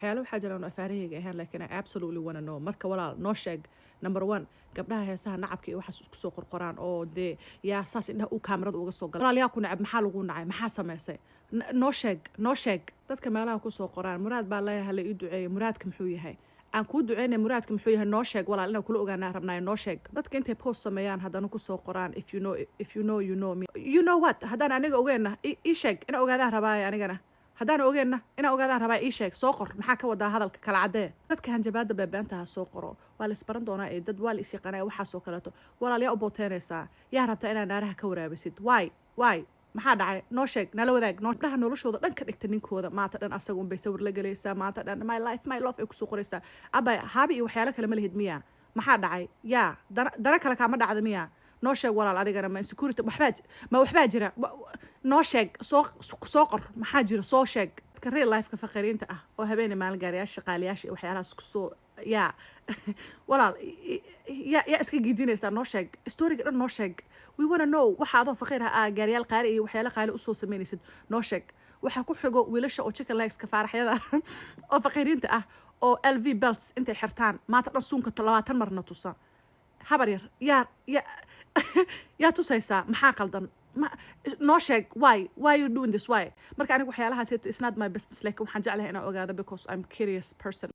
Waxyaalo waxaa jiraan oo afaarahayga ahaan, laakiin I absolutely wanna know. Marka walaal, noo sheeg. Number one, gabdhaha heesaha nacabka iyo waxaas isku soo qorqoraan oo dee yaa saas indhaha uu kaamirada uga soo gala, walaal, yaa ku nacab? Maxaa lagu nacay? Maxaa samaysay? Noo sheeg, noo sheeg. Dadka meelaha kusoo qoraan "Muraad baa leeyahay, la ii duceeyay", muraadka muxuu yahay? Aan kuu duceynay, muraadka muxuu yahay? Noo sheeg walaal, inaan kula ogaanaa rabnaayo, noo sheeg. Dadka intay post sameeyaan haddana kusoo qoraan "If you know, if you know, you know me", you know what? Haddaan aniga ogeenna, ii sheeg, inaan ogaadaan rabaayo. Anigana haddaan ogeenna, inaan ogaadaan rabaa, ii sheeg, soo qor. Maxaa ka wadaa hadalka kala caddee? Dadka hanjabaada beebeentaha soo qoro, "Waa la isbaran doonaa" ee "Dad waa la isyaqaanaa", waxaasoo kaleeto, walaal, yaa u booteenaysaa? Yaa rabtaa inaad naaraha ka waraabisid? Why, why? Maxaa dhacay? Noo sheeg, nala wadaag. Noo gabdhaha noloshooda dhan ka dhigta ninkooda, maanta dhan asaga unbay sawir la gelaysaa, maanta dhan "My life, my love" ay kusoo qoraysaa. Abay, haabi iyo waxyaalo kale ma lihid miya? Maxaa dhacay? Yaa dana kale kaama dhacda miya? Noo sheeg walaal. Adigana ma insecurity waxbaa ma waxbaa jira? Noo sheeg, soo qor, maxaa jira? Soo sheeg. Dadka real lifeka faqiriinta ah oo habeenay maalin gaariyaasha shaqaaliyaasha iyo waxyaalahaas kusoo, yaa walaal, yaa iska giijinaysaa? Noo sheeg, storyga dhan noo sheeg. We wanna know waxa adoo faqiir ah aa gaariyaal qaali iyo waxyaalo qaali usoo sameynaysid. Noo sheeg. Waxaa ku xigo wiilasha oo chicken legs ka faaraxyada oo faqiiriinta ah oo LV belts intay xirtaan maanta dhan suunka 20 marna tusa. Habar yar, yaa tusaysaa? Maxaa qaldan? Ma noo sheeg. Why you doing this? Why? Marka aniga waxyaalahaas, it's not my business, laakiin waxaan jeclahay inaan ogaado because I'm curious person.